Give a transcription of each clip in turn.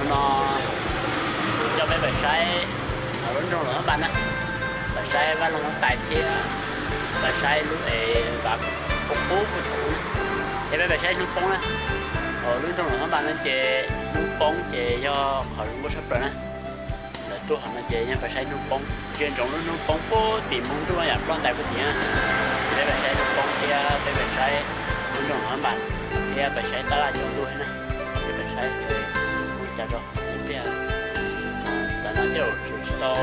No kuv coj peb pais saib lub nroog Luam Hab Npas na, pais saib vaj loog huab tais thiab pais saib lub es vaj qub qub puag thaum ub na, thiab peb pais saib hnub poob na. Lub nroog Luam Hab Npas no ces hnub poob ces yog qhov zoo nkauj tshaj plaws na. Lawv tuaj qhov no ces yeej pais saib hnub poob, ntsia ntsoov lub hnub poob puag tim Moos Nruj yam ploj ntais puag tim na. Ces peb pais saib hnub poob thiab peb pais saib lub nroog Luam Hab Npas thiab pais saib tab laj cov ntuj thiab na. Peb pais saib ua cas rau ib pliag. Tam no tej zaum tsis tau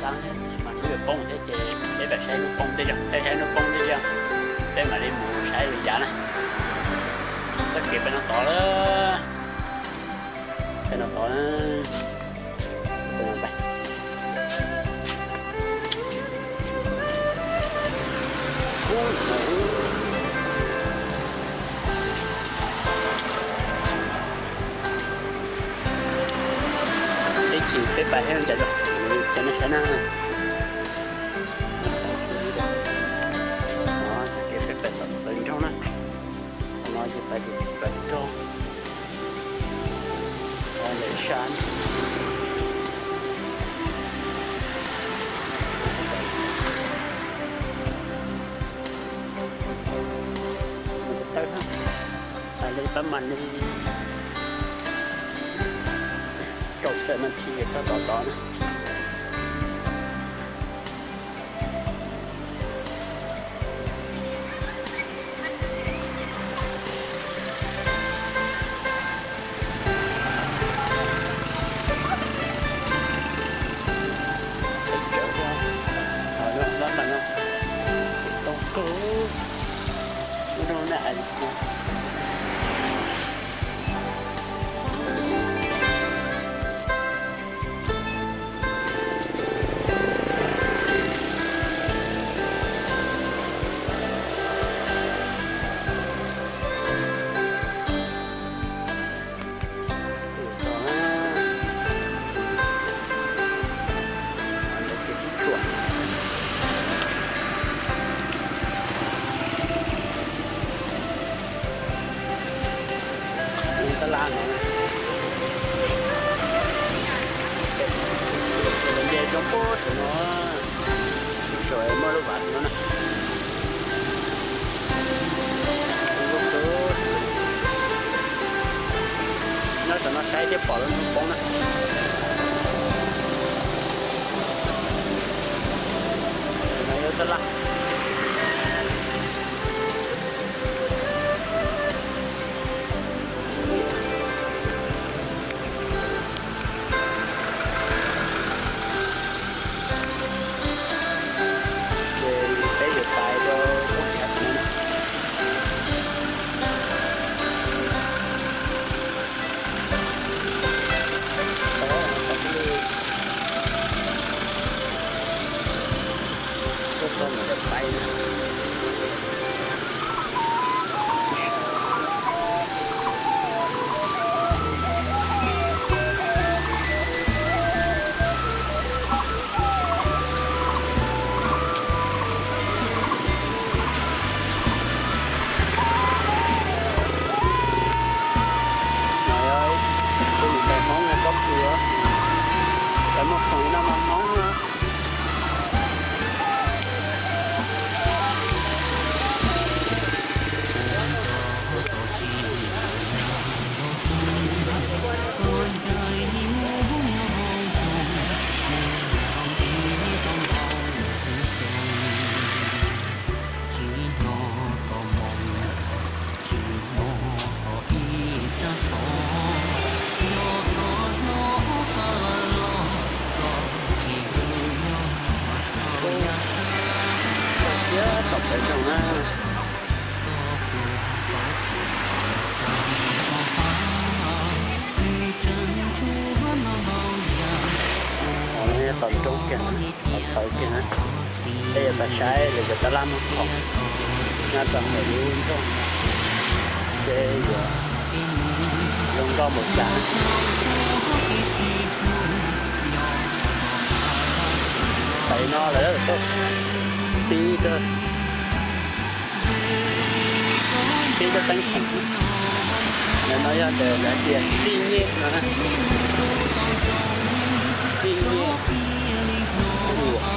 tab mas hnub yuav poob thiab ces peb pais saib hnub poob tej zaum, peb saib hnub poob tej zaum, peb mam li mus saib li cas na. Txoj kev pem no tod lawm. Pem no tod, pem no pem. Ib chim peb pais saib zoo cas rau, cov nej saib na. Ces peb pais tom lawv nroog na. No ces pais tim lawv nroog. Lawv sab. Tawm na, pais li pab mas li kaum tawm nas this txog tom tod na. Tawm na, lab mas no, too kawg, lub nroog na. Tab laj no, nce roob puag saum no, saum muaj lub vaj no na. Nyob saum no saib thiaj pom lub nroog poob na. No yog tab laj. Ces peb yuav pais rau txoj kev hauv no na. Tuaj txog ntawm pais na. Tus niam tais Hmoob no txob pw, lawv muaj khoom li no mas Hmoob no. Tom pem nroog na. Tom nroog kiag na, tom tawv kiag na. Peb yuav pais saib lawv cov tab laj muag khoom nyob rau ntawm lub nroog, seb yuav zoo nkauj npaum cas. Pais no lawv tib, tib tug teeb khoom. No yog ntawm lawv tias xij nyej no, xij nyej ua.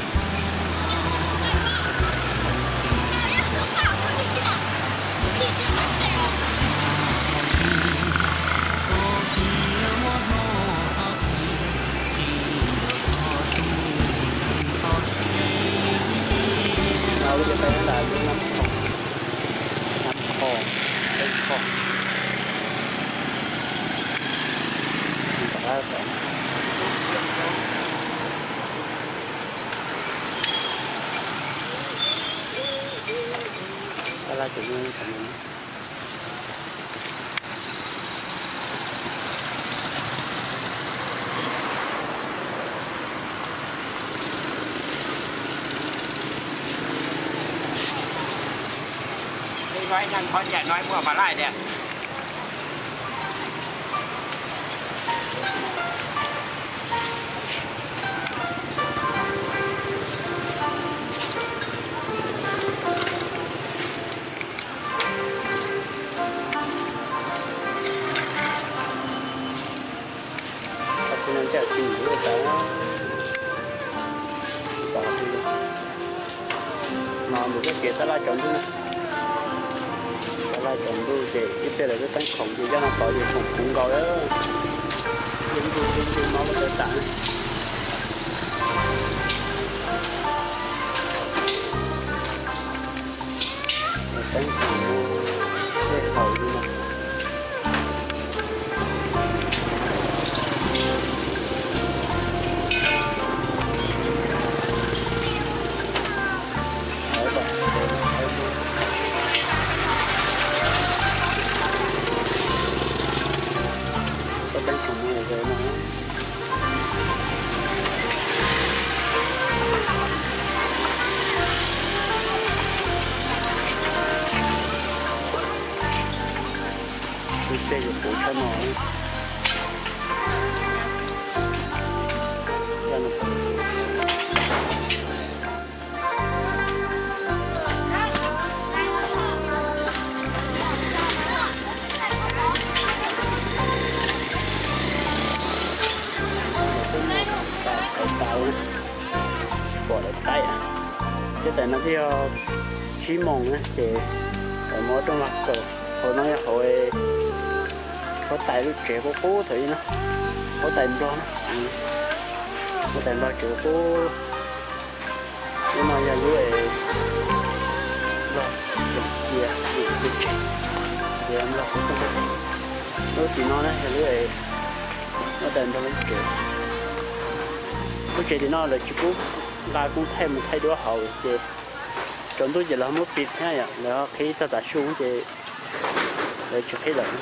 Nói nhanh thôi, giờ nói mua mà lại nè. No mus txoj kev tab laj tsaus ntuj na. Tab laj tsaus ntuj ces ib pliag lawv twb teeb khoom ces zaj no tod ces khoom puv nkaus lawm. Ib ntu ib ntu no lawv teeb tas na. Teeb khoom dej haus li no. Teeb khoom no. Lub caij yuav puv tshaj no. Pom lawv taij, thiab tam no twb yog tsib moos na ces lawv muab rooj vag kaw. Hauv no yog hauv huab tais lub tsev qub qub thaum ub na, huab tais Nplog na, huab tais Nplog tsev qub. Lub no yog lub es Nplog tseem cia, tseem cia tsev, ces Nplog kuj txog. Lub tim no na yog lub es huab tais Nplog lub tsev. Lub tsev tim no lawv tsis pub nqa koob thaij mus thaij duab hauv ces tsaus ntuj ces lawv ho muab pis thiab yom, lawv ho qhib txog tav su ces lawv tsis qhib lawm.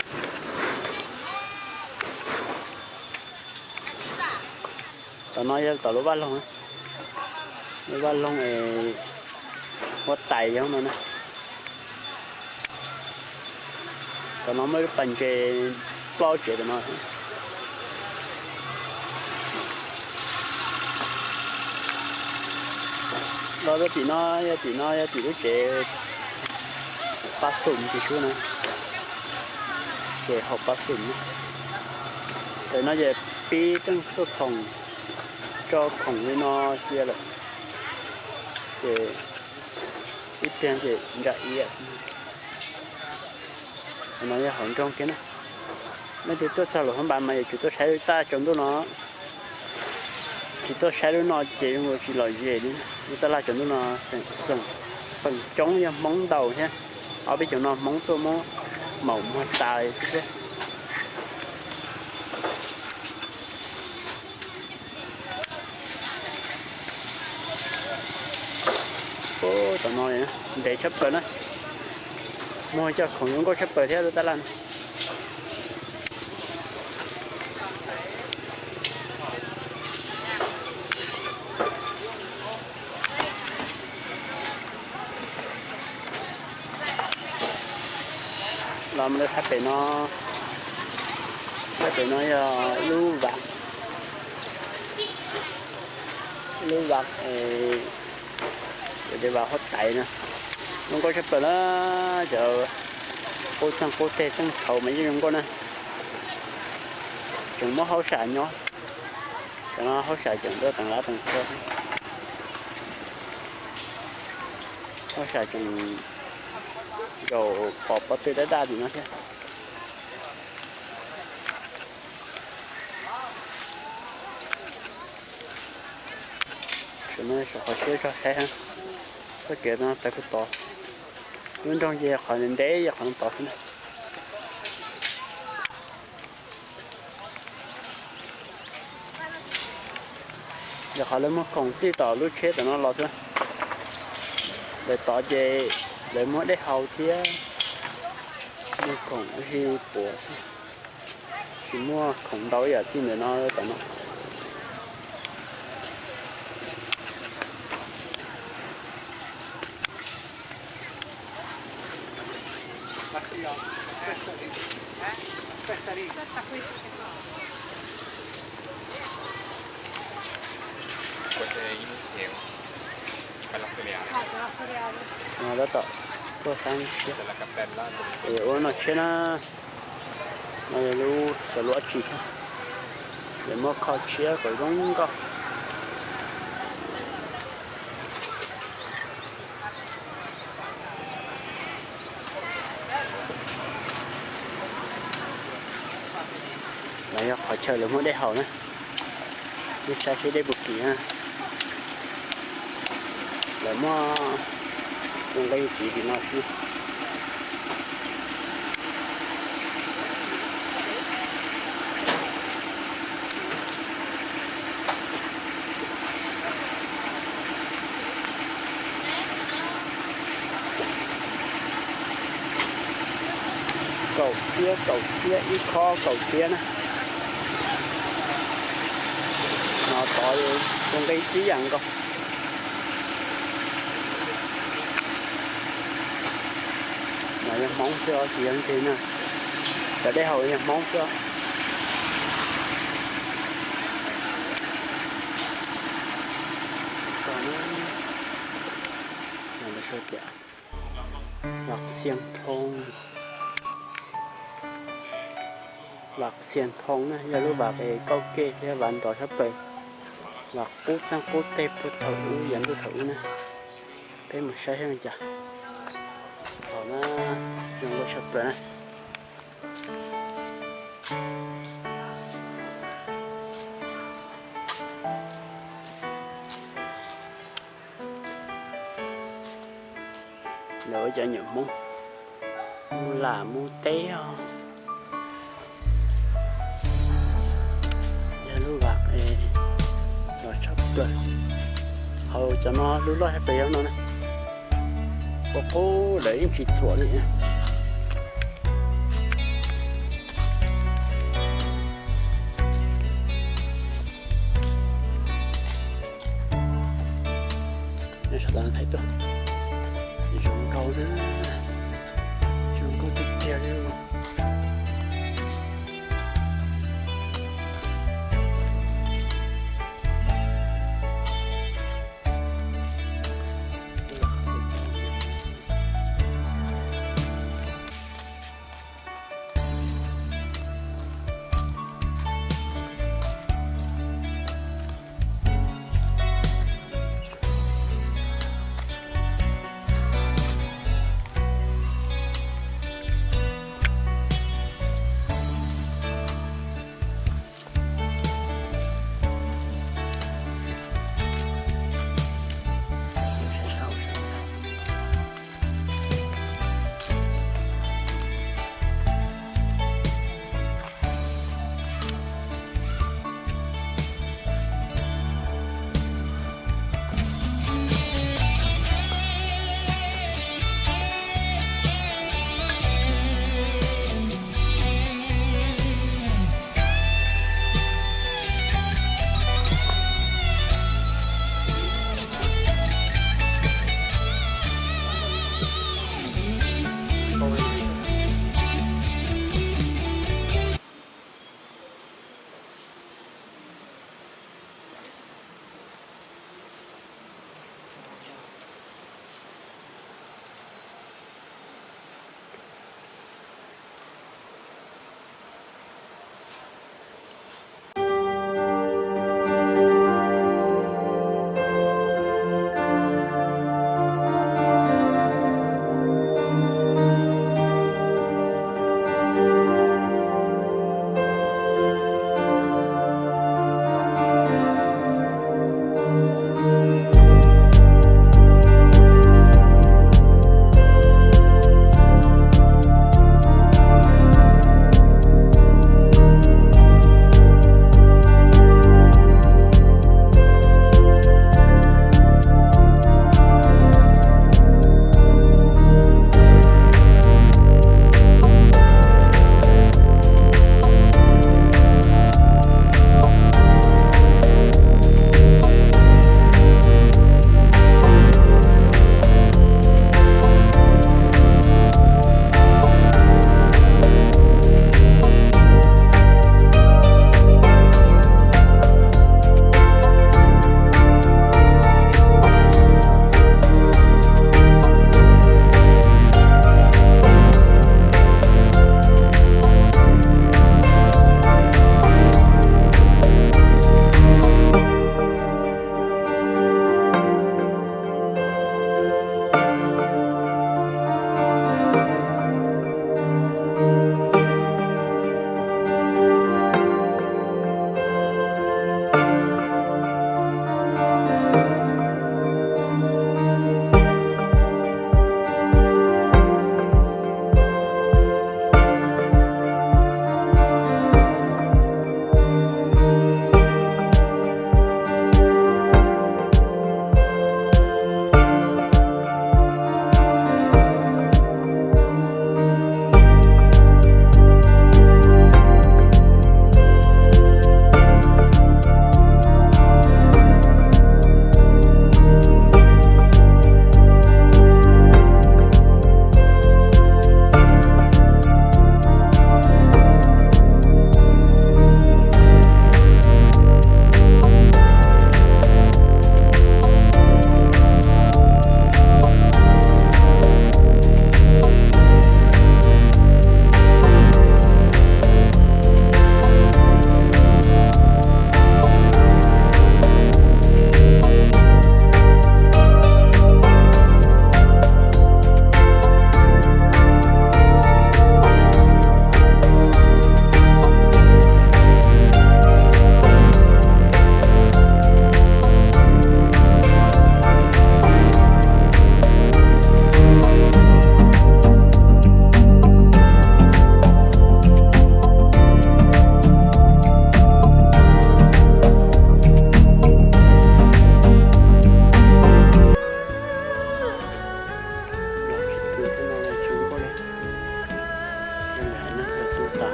Tom no yog tom lub vaj loog, lub vaj loog es huab tais yog no na. Tom no muaj ib lub pas ntses plaub tsev tom no. Los rau tim no, yog tim no yog tim lub tsev pab xum tim sub na, ces haus pab xum na. Tam no ces pib keej tuaj khoom, tso khoom li no cia lawm, ces ib pliag ces ntsa iab. No yog hauv nroog kiag na. Leej twg tuaj txog Luas Phab Npas mas yuav tsum tuaj saib lub taj tsaus ntuj no. Tsis tuaj saib lub no ces zoo li tsis lom zem li. Lub taj laj tsaus ntuj no xeem xeem feem coob yog Hmoob ntau thiab. Ob peb caug no Hmoob tuaj muab maum muag tas xwb thiab. Tom no ntev tshaj plaws na, muag coj khoom zoo nkauj tshaj plaws thiab lub taj laj no. Los mus rau thaj pem no, thaj pem no yog lub vas, lub vas, cov vas huab tais na, zoo nkauj tshaj plaws na, cov qub txeeg qub teg teej thaud mas yeej zoo nkauj na. Tseem muab hauj sam nyob, cov no hauj sam tseem tuaj teev lab teev qhua. Hauj sam tseem zaum pom pob tw daj daj tim no thiab. Saum no saum qhov siab tso saib, txoj kev no tawm kuj tod. Lub nroog ces qhov ntev ntev yog qhov no tod xwb na. Yog qhov lawv muag khoom txij tom lub tsheb tom no los xwb. Lawv tod ces lawv muab dej haus thiab muag khoom ua si puav xwb. Tsis muaj khoom ntau ib yam txij ntawm no tom no. Tab tom tuaj sab tshiab es ua noj tshiab na. No yog lub cov lub dab tsi thiab, lawv muab kho tshiab kom zoo nkauj. Los yog qhov chaw lawv muab dej haus na. Nej saib seb dej puas kim na. Lawv muab ua nqe tiv tim no xwb. Kaum txhiab, kaum txhiab, ib khob kaum txhiab na. No tod ua nqe tib yam nkaus. No yog Hmoob xwb os, tsis yog nteg na. Cov dej haus yog Hmoob xwb os. Los Xias Thoo, Los Xias Thoo na yog lub vam es kauj kev thiab vam nrov tshaj plaws, vam qub txeeb qub teg puag thaum ub yav ntuj thaum ub na. Peb mus saib seb li cas. Txog na, zoo nkauj tshaj plaws na. Lawv ua cov nyuam Hmoob mus lam mus teb os. Yog lub vam es los tshaj plaws. Hauv cov no lub loj tshaj plaws yog no na. Qub qub lawv yeej tsis txhuam li. Nyob saum tod thaij tuaj, zoo nkauj na, zoo nkauj tiag tiag li.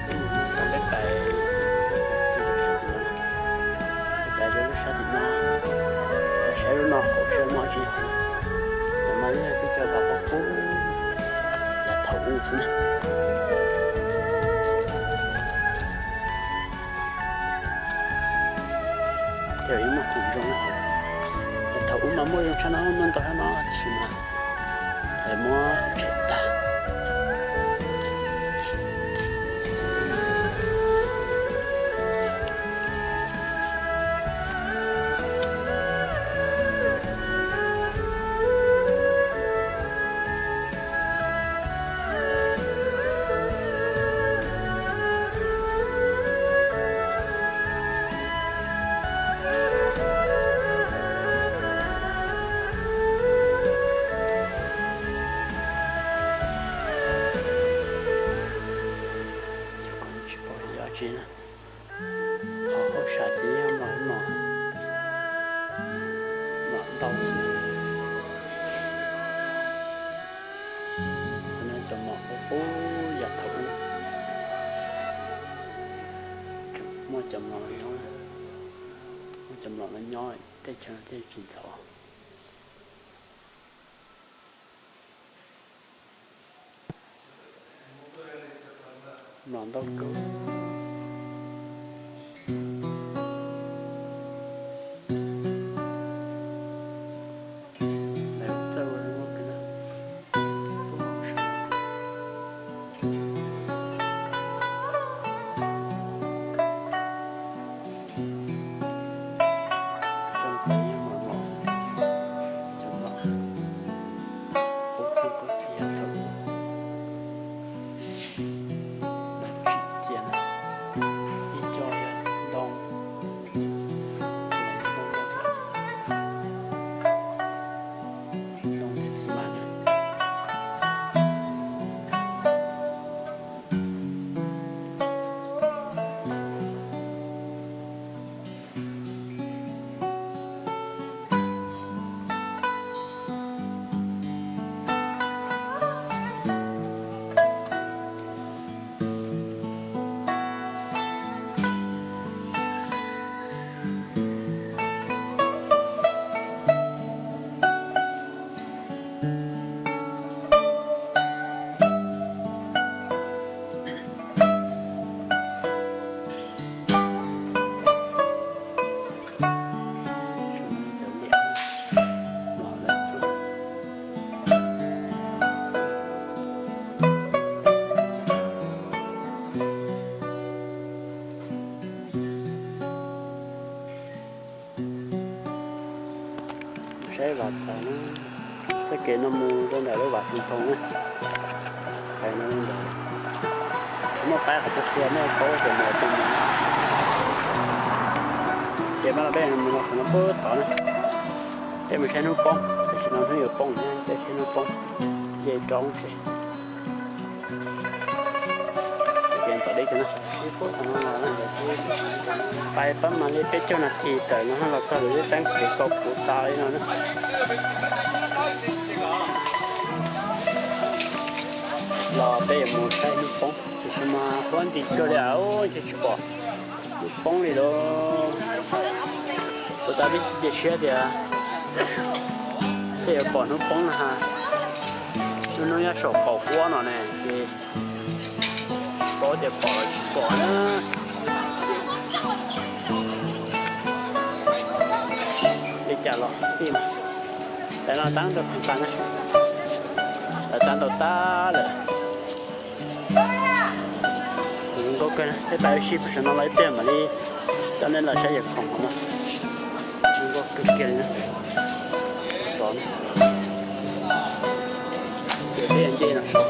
Peb pais, peb pais lub sab tim no, peb saib lub no hauv sab no tsis, ces mas peb coj los pub pub yav thaum ub xwb na. Ces yeej muaj khoom zoo na. Yav thaum ub mas muaj zoo tshaj no, muaj ntau tshaj no tiam sis mas es muab tshem tag. Tsis pom dab tsi na. Qhov hauj sam ces yeej mlom mlom, mlom ntau xwb. Qhov no cov mlom qub qub yav thaum ub. Muaj cov mlom no, muaj cov mlom no nyob, tej chaw no thiaj tsis ntxhov. Mlom ntau kawg. Saib los tau na, txoj kev no mus rau ntawm lub Vaj Xeem Thoos na. Pais no ntawd, muaj pab qhov twg qhia nej paub ces mus tus mus. Ces mas los peb mus los qhov no puag tod na. Peb mus saib hnub poob, tam sim no hnub yuav poob na, peb saib hnub poob, nce roob seb. Pais pab mam li peb caug nas this tawm no los txog lub teeb kev kaum kuv tas li no na. Los peb yuav mus saib hnub poob, tiam sis mas huab nti kawg li, ntshe tsis pom hnub poob li lauj. Kuv tab vij cia siab tias tej yuav pom hnub poob na ha. Lub hnub nyob saum qaum huab no ne ces tsis paub tias pom los tsis pom na. Li cas los xij mas, tav no tab rau qhov tas na, lawv tab ntau tag lawm. Zoo nkauj kawg, peb pais ua si puag saum no los ib pliag mam li coj nej los saib yawm khoom hauv no. Zoo nkauj kawg kiag li na. Peb nce no saud.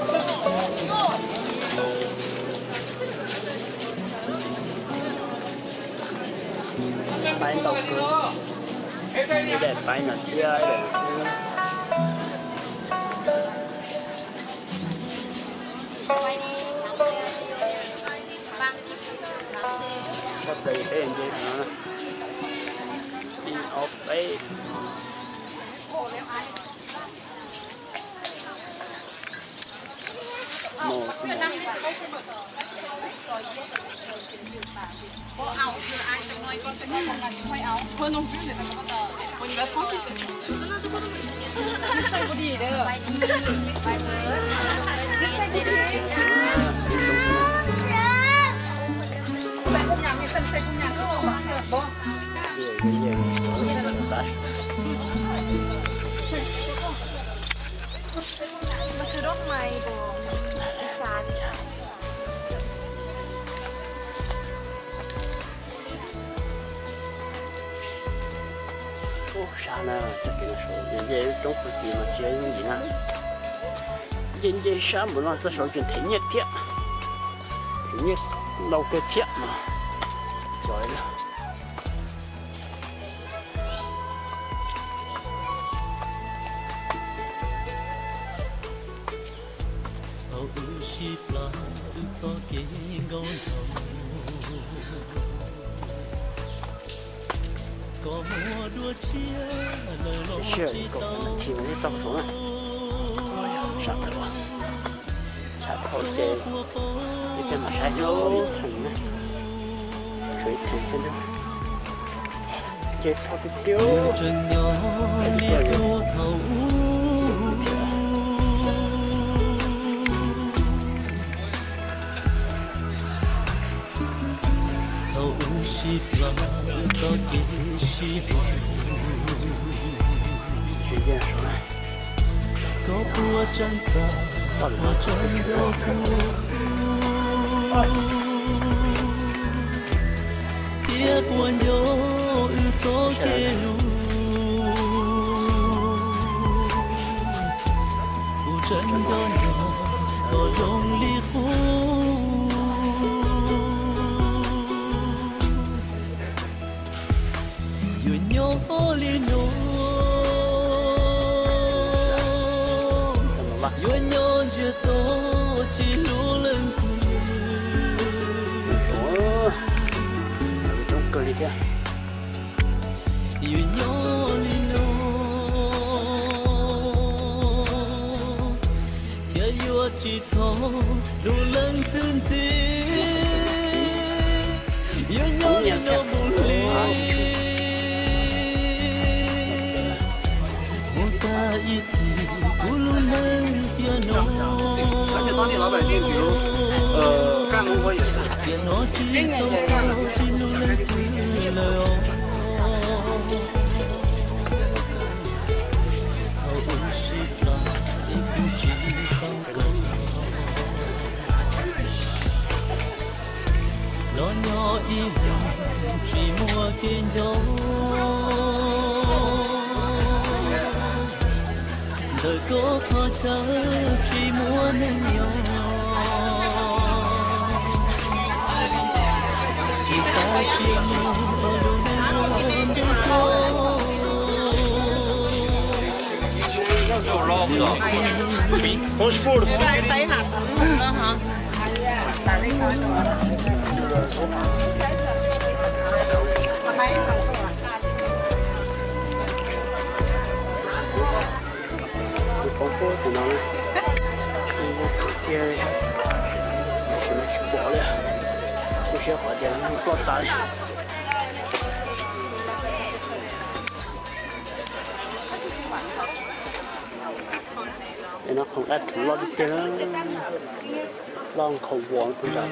Paib ntau kawg, ib daim paib no thiab ib daim no xwb. Tshaj plaws peb nce no na, ib ob peb. Mus xwb mas. Ub, sab na, txoj kev no saum nce roob Phu Xis mas tsis yooj yim na. Nce nce sab npaum no txoj saud tseem them nyiaj thiab, them nyiaj ntau kawg thiab no. Cov Thaum wb sib plas wb txoj kev nkauj nraug, koj muaj dua tshiab lawm los tsis tau. Tshav dhau ces ib pliag mam saib ib theem na, tshuav ib theem xwb na. Ces dhau tiag tiag. Tseem nyob li tuaj thaum ub, thaum wb sib plas wb txoj kev sib hlub, koj puas tseem xav, puas tseem nco kuv, thiab puas nco wb txoj kev hlub. Kuv tseem nco ntsoov koj zoo li qub. Yuav nyob li no, yuav nyob ntsiag to tsis hlub leej twg. Yuav nyob li no, thiaj yuav tsis txhob hlub leej twg ntxiv. Yuav nyob li no mus li, mus tag ib txhis kuv lub neej tiam no. Tiam no tsis tau tsis hlub leej twg lawm os. Thaum wb sib plas es kuv tsis tau koj, los nyob ib leeg tsis muaj kev nco. Ntawm koj qhov chaw tsis muaj neeg nyob, tsis tas siab mloog lub neej ua ntej koj. Tus poob pub tus no, tus no tsis pom li, kuv siab qhov tias nws ploj tas li. Es no qhov qab loj tiag tiag, loj nkhaus vos puag nrad.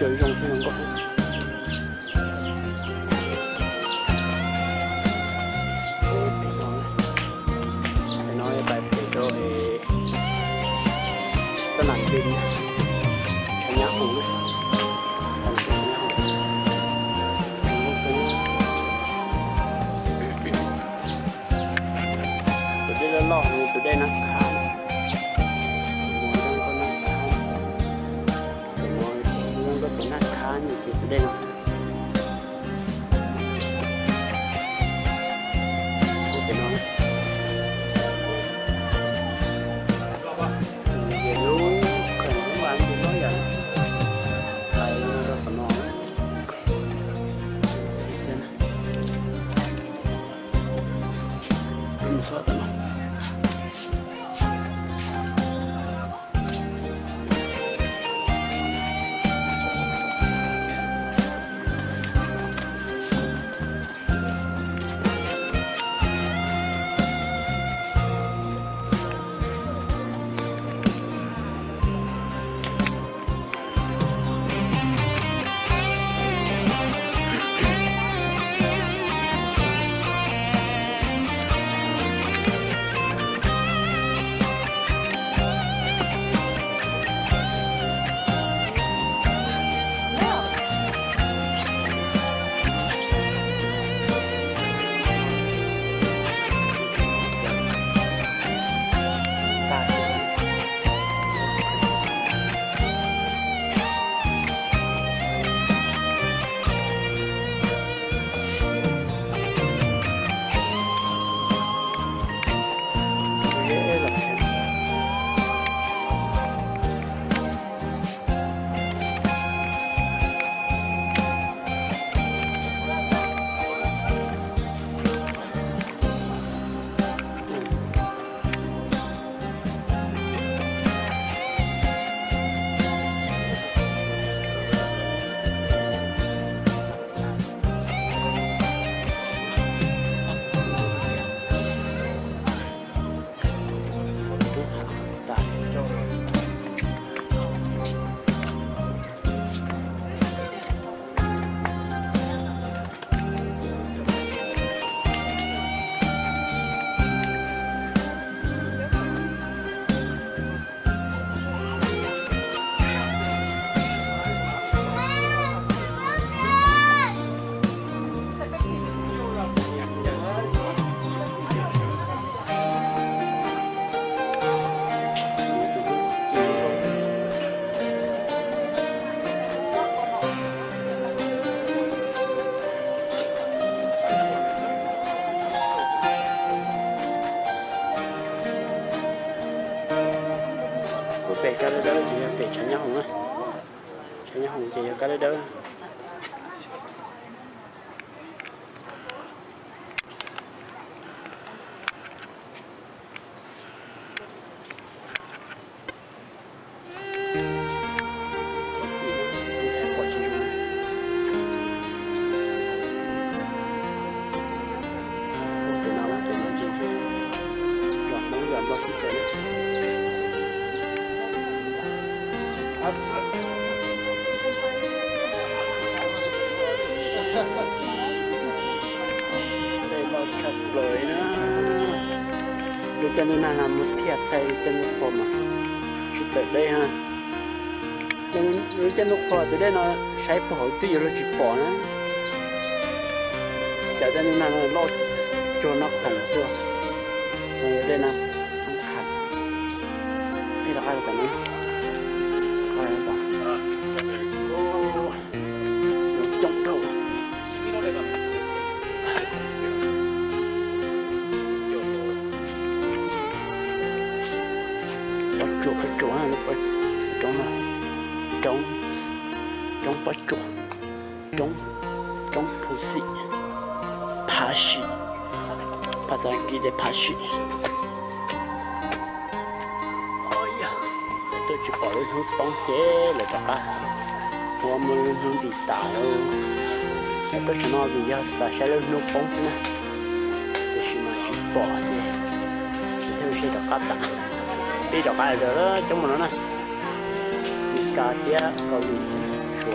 Zoo zoo thiab no nkauj. Pem no, pem no pais pem rau txoj nam ntws Tshav Nyab Hoom na. Tus dej loj loj no tus dej Nab Khab. Tus no zoo nkauj tus Nab Khab no ces tus dej no. Tus no, lub kawm lub vas ntsis no yom, pais rau qhov no. Mus xauj tom no. Kuv pem kab dawb dawb ces yog pem Tshav Nyab Hoom na. Tshav Nyab Hoom ces yog kab dawb dawb. Dej loj tshaj plaws li na. Lub caij ntuj nag no mus thiaj txhais lub caij ntuj qhua mas tsis txawm deb ha. Lub caij ntuj qhua tus dej no saib puag hauv twb yuav luag tsis pom na. Cas caij ntuj nag no loj cuag nab khoom xwb. No yog dej Nab Khab. Ib rov qab tom no. Coob dhau. Pob tsuas, pob tsuas, roob no, roob, roob pob tsuas, roob, roob phu xim, phav sim, phas xas kiv tias phav sim. Tuaj tsis pom lub hnub poob ces lawv rov qab ua mus lub hnub ntim tas lawm. Tuaj tsav no vim yog xav saib lub hnub poob xwb na, tiam sis mas tsis pom ces thiaj li rov qab tas. Peb rov qab lawm coob mus no na. Meskas thiab Kaus Lim, Suav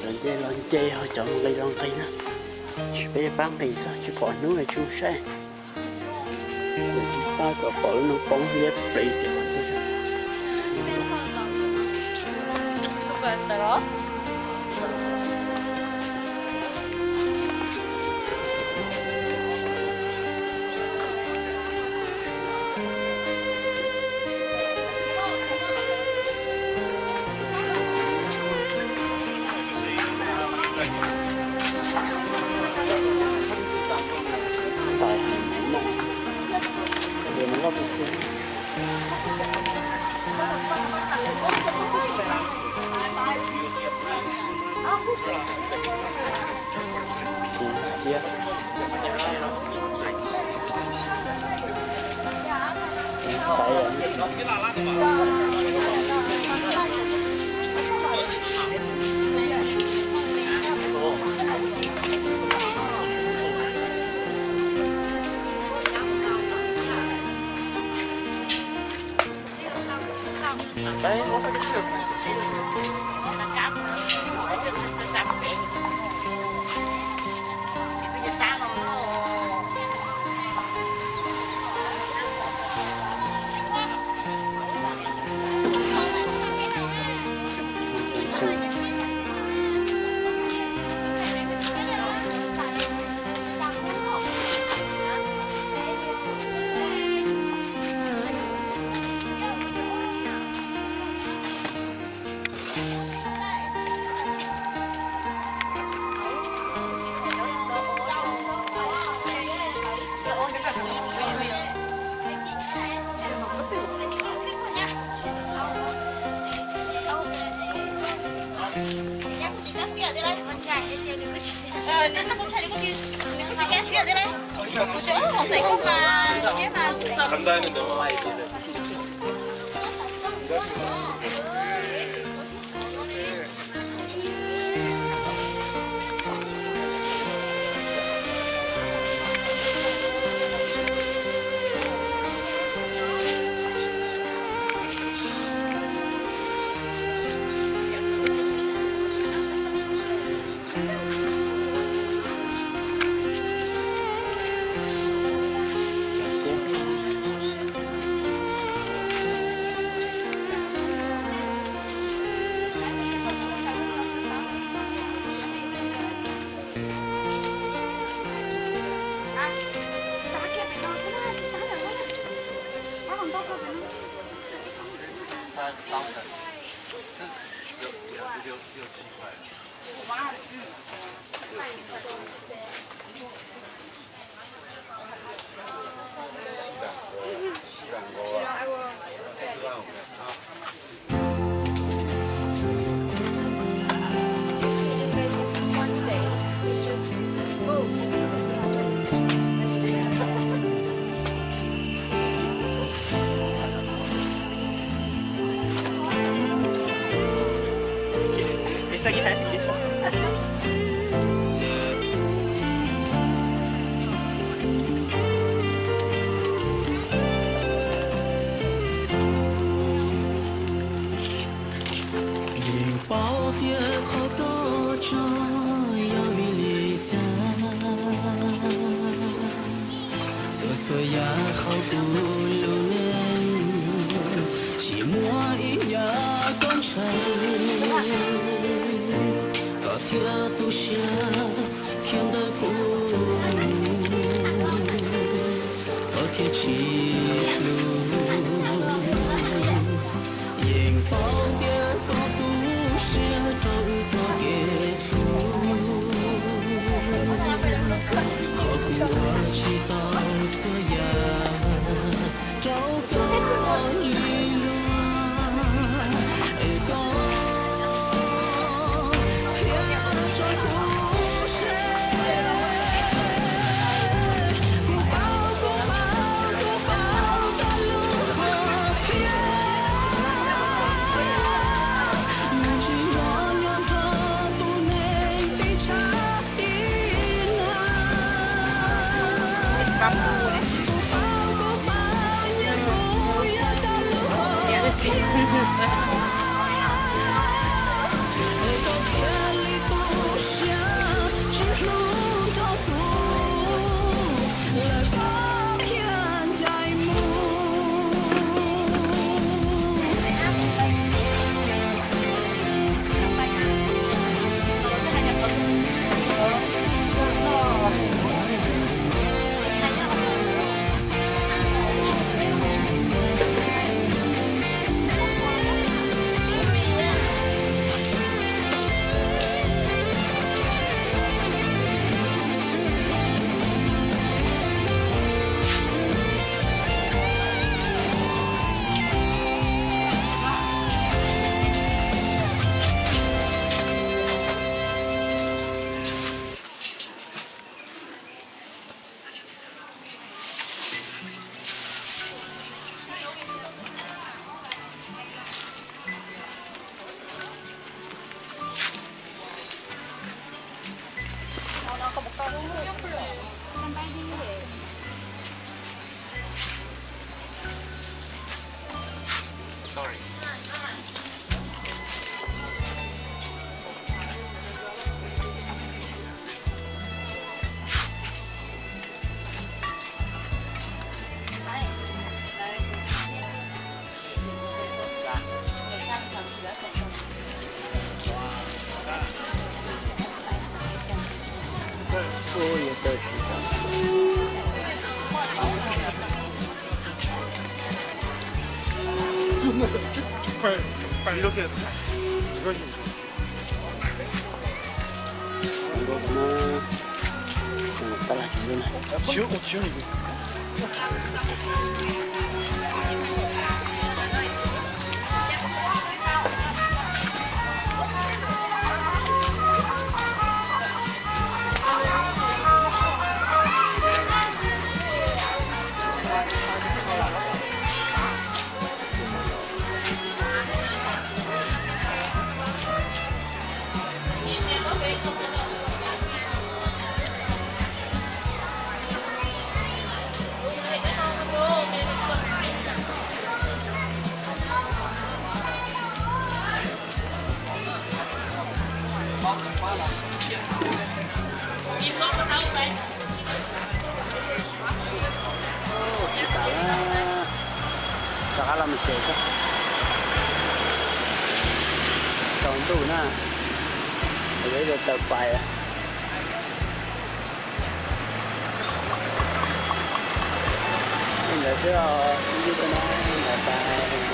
Cov ncej los nce, ho cov nqis los nqis na. Tsis, peb pab nqis xwb, tsis pom hnub tsis mus saib. Pab kom pom lub no poob liab plis. Yeej paub tias qhov koj tso yog vim li cas. Txhua txhua yam hauv kuv lub neej tsis muaj ib yam koj ntshaw, koj thiaj tu siab khiav ntawm kuv, koj thiaj tsis hlub. Yeej paub tias koj tu siab rau wb txoj kev hlub, qhov kuv ua tsis tau txhua yam rau koj li luag, es koj thiaj tso kuv Sorry. Tsis tas, rov qab los mus tsev xwb. Tsaus ntuj na, yuav ib tug taws pais. Li ntawd xwb os, ib ntsis no, bye bye.